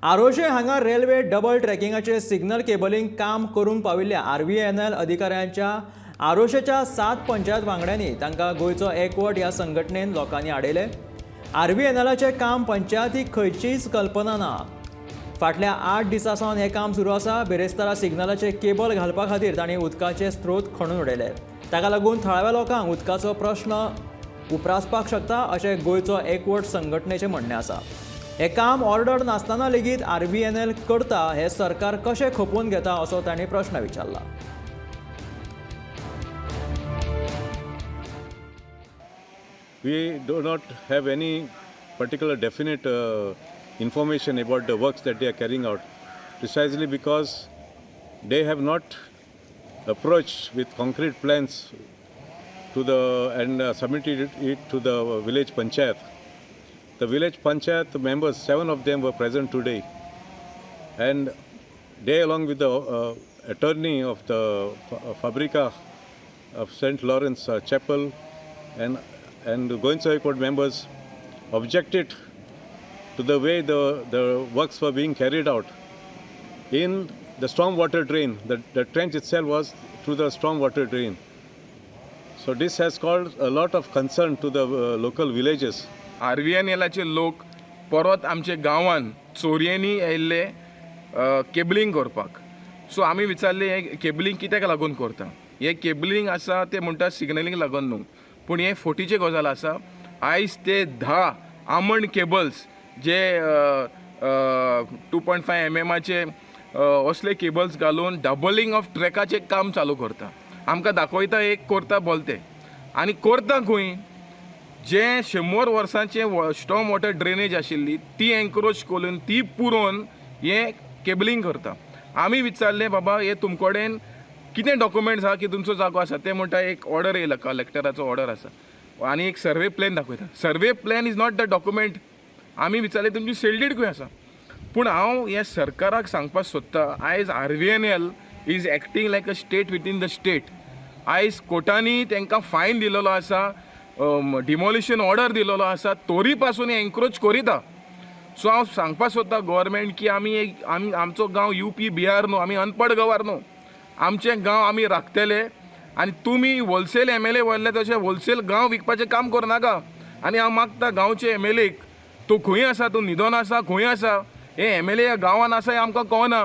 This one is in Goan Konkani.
आरोशे हांगा रेल्वे डबल ट्रॅकिंगाचे सिग्नल केबलिंग काम करूंक पाविल्ल्या आरव्हीएनएल अधिकाऱ्यांच्या आरोशेच्या 7 पंचायत वांगड्यांनी तांकां गोंयचो एकवट ह्या संघटनेन लोकांनी आडयले. आरव्हीएनएलाचें काम पंचायतीक खंयचीच कल्पना ना. फाटल्या 8 दिसां सावन हें काम सुरू आसा. बिरेस्तारा सिग्नलाचे केबल घालपा खातीर तांणी उदकाचे स्त्रोत खणून उडयले. ताका लागून थळाव्या लोकांक उदकाचो प्रश्न उप्रासपाक शकता अशें गोंयचो एकवट संघटनेचें म्हणणें आसा. हें काम ऑर्डर नासतना लेगीत आरव्हीएनएल करता हें सरकार कशें खपोवन घेता असो तांणी प्रश्न विचारला. We do not have any particular definite information about the works that they are carrying out, precisely because they have not approached with concrete plans to the and submitted it to the village panchayat. The village panchayat members, 7 of them were present today, and they, along with the attorney of the Fabrica of St. Lawrence Chapel and Goencho Ekvott members, objected to the way the works were being carried out in the stormwater drain. The trench itself was through the stormwater drain. So this has caused a lot of concern to the local villages. R V N एलाचे लोक परत आमच्या गांवान चोरयेंनी येयल्ले केबलिंग करपाक. सो आमी विचारलें, हें केबलिंग कित्याक लागून करता? हें केबलिंग आसा ते म्हणटा सिग्नलींग लागून न्हू, पूण हें फटीचे गजाल आसा. आयज ते 10 आमंड केबल्स जे 2.5 एम एमाचे असले केबल्स घालून डबलिंग ऑफ ट्रॅकाचें काम चालू करता. आमकां दाखयता एक करता बोलते आनी करता खंय? जे 100 वर्सांचे स्टॉर्म वॉटर ड्रेनेज आशिल्ली ती एन्क्रोच करून, ती पुरोवन हें केबलिंग करता. आमी विचारलें, बाबा, हे तुम कडेन कितें डॉक्युमेंट्स आहा की तुमचो जागो आसा? ते म्हणटा, एक ऑर्डर येयला, कलेक्टराचो ऑर्डर आसा आनी एक सर्वे प्लॅन दाखयता. Survey plan is not the document. आमी विचारलें, तुमची सेल did खंय आसा? पूण हांव हे सरकाराक सांगपाक सोदतां, आयज RVNL is acting like a state within the state. आयज कोर्टांनी तांकां फायन दिलेलो आसा, डिमॉलिशन ऑर्डर दिलेलो आसा, तोरी पासून एन्क्रोच करिता. सो हांव सांगपाक सोदतां गोवोरमेंट की आमी एक आमी आमचो गांव यूपी बिहार न्हू, आमी अनपड गांवार न्हू. आमचे गांव आमी राखतले आनी तुमी होलसेल एमएलए व्हरले तशें होलसेल गांव विकपाचें काम करनाका. आनी हांव मागता गांवचे एमएलएक, तूं खंय आसा? तूं न्हिदोन आसा? खंय आसा? हे एमएलए गांवान आसा हें आमकां कळना.